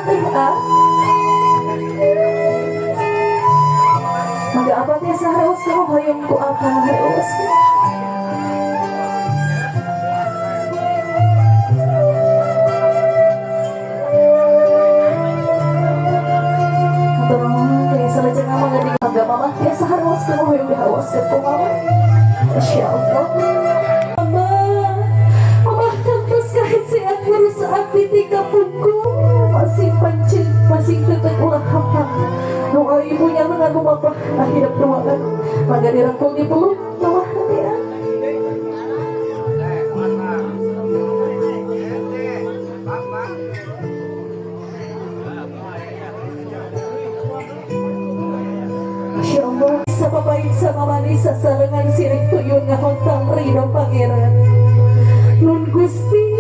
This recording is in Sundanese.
teh ah. Mangga apa teh saharos kamu hoyong ku apa harus. Hatur nuhun teh salajengna mangga di mangga mama teh saharos kamu hoyong dihawaskeun ku mama. Masya Allah. Mama, mama kantos kahesean berusaha titik kapungku masing pancen masing tetep ulah hampang. Nu ibunya mengaku mapah nah hidup duaan. Mangga dirangkul dipeluk mama ya. Masya Allah, sama baik sama manis sasarengan sirik tuyun ngahontang ridho pangeran. Nun Gusti.